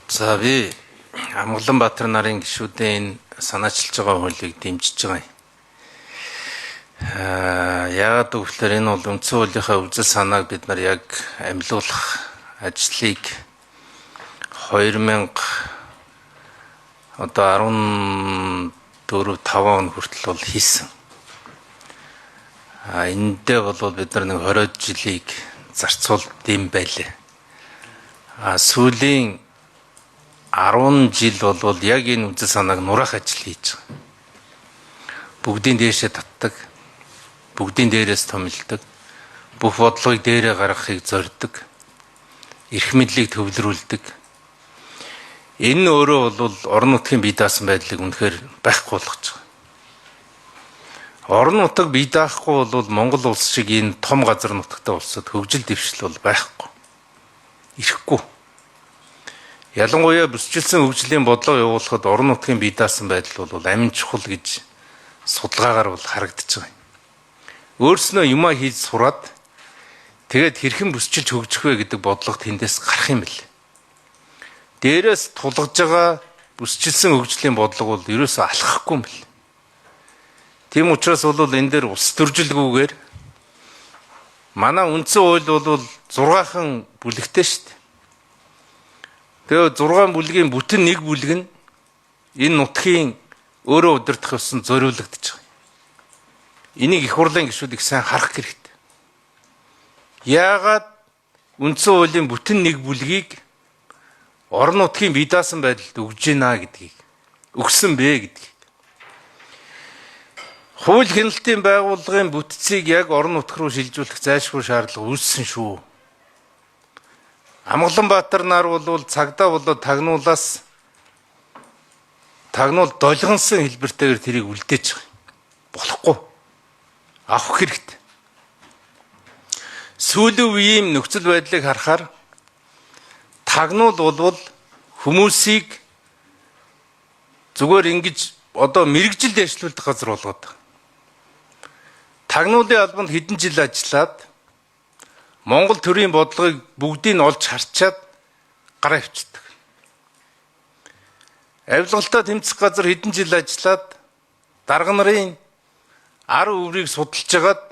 За би Амгаланбаатар нарын гишүүдийн энэ санаачилж байгаа хуулийг дэмжиж байгаа юм. Яагаад гэвэл энэ бол үндсэн хуулийнхаа үзэл санааг бид нар яг амилуулах ажлыг 2000 одоо 14 5 он хүртэл бол хийсэн. Энэндээ бол бид нар нэг 20 жилийг зарцуулд юм байлээ. Сүүлийн 10 жил бол яг энэ үзэл санааг нураах ажил хийж байгаа. Бүгдийн дээшээ татдаг, бүгдийн дээрээс томилдог, бүх бодлогыг дээрээ гаргахыг зорддог, эрх мэдлийг төвлөрүүлдэг. Энэ нь өөрөө бол орон нутгийн бие даасан байдлыг үнэхээр байхгүй болгож байгаа. Орон нутаг бие даахгүй бол Монгол улс шиг энэ том газар нутагтай улсад хөгжил дэвшил бол байхгүй. Ирэхгүй. Ялангуяа бүсчилсэн хөгжлийн бодлого явуулахад орон нутгийн бие даасан байдал бол амин чухал гэж судалгаагаар бол харагдаж байгаа юм. Өөрснөө юмаа хийж сураад тэгээд хэрхэн бүсчилж хөгжих вэ гэдэг бодлого тэндээс гарах юм бэл. Дээрээс тулгаж байгаа бүсчилсэн хөгжлийн бодлого бол ерөөсөө алхахгүй юм бэл. Тийм учраас бол энэ дээр улс төржилгүйгээр манай үндсэн хууль бол 6хан бүлэгтэй шүү дээ. Тэгээ 6 бүлгийн бүтэн нэг бүлэг нь энэ нутгийн өөрөө удирдах ёсонд зориулагдаж байгаа. Энийг их хурлын гишүүд их сайн харах хэрэгтэй. Яагаад үндсэн хуулийн бүтэн нэг бүлгийг орон нутгийн бие даасан байдалд өгж гинэ гэдгийг, өгсөн бэ гэдгийг. Хууль хяналтын байгууллагын бүтцийг яг орон нутг руу шилжүүлэх зайлшгүй шаардлага үүссэн шүү. Амгаланбаатар нар бол цагдаа болоод тагнуулаас тагнуул долгонсон хэлбэртэйгээр тэрийг үлдээж байгаа. Болохгүй. Авах хэрэгтэй. Сүүлийн үеийн нөхцөл байдлыг харахаар тагнуул болвол хүмүүсийг зүгээр ингэж одоо мэргэжилд ажиллуулах газар болгоод байгаа. Тагнуулын албанд хэдэн жил ажиллаад Монгол төрийн бодлогыг бүгдийг нь олж харчаад гараа явчихдаг. Авилгалтай тэмцэх газар хэдэн жил ажиллаад дарга нарын ар өврийг судалж агаад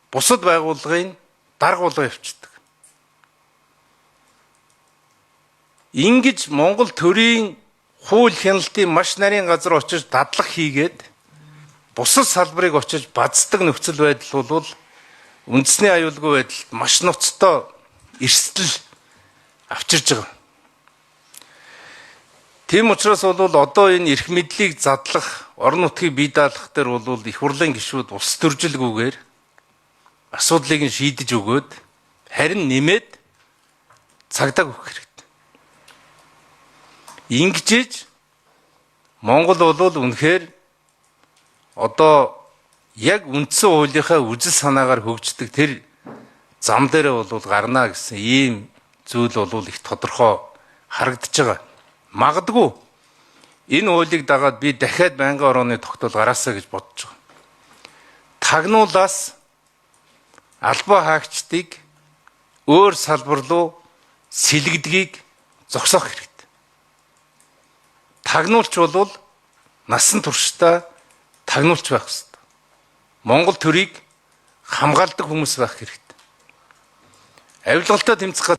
бусад байгууллагын дарга болоо явчихдаг. Ингэж Монгол төрийн хууль хяналтын маш нарийн газар очиж дадлаг хийгээд бусад салбарыг очиж баздаг нөхцөл байдал бол үндэсний аюулгүй байдалд маш ноцтой эрсдэл авчирж байгаа. Тийм учраас бол одоо энэ эрх мэдлийг задлах, орон нутгийг бие даалгах дээр бол их хурлын гишүүд улс төржилгүйгээр асуудлыг нь шийдэж өгөөд харин нэмээд цагдааг өгөх хэрэгтэй. Ингэжээж Монгол бол үнэхээр одоо яг үндсэн хуулийнхаа үзэл санаагаар хөгждөг тэр зам дээрээ бол гарна гэсэн ийм зүйл бол их тодорхой харагдаж байгаа. Магадгүй энэ хуулийг дагаад би дахиад байнгын орооны тогтоол гараасаа гэж бодож байгаа. Тагнуулаас албан хаагчдыг өөр салбар руу сэлгэдгийг зогсоох хэрэгтэй. Тагнуулч бол насан туршдаа тагнуулч байх хэрэгтэй. Монгол төрийг хамгаалдаг хүмүүс байх хэрэгтэй. Авилгалтай тэмцэх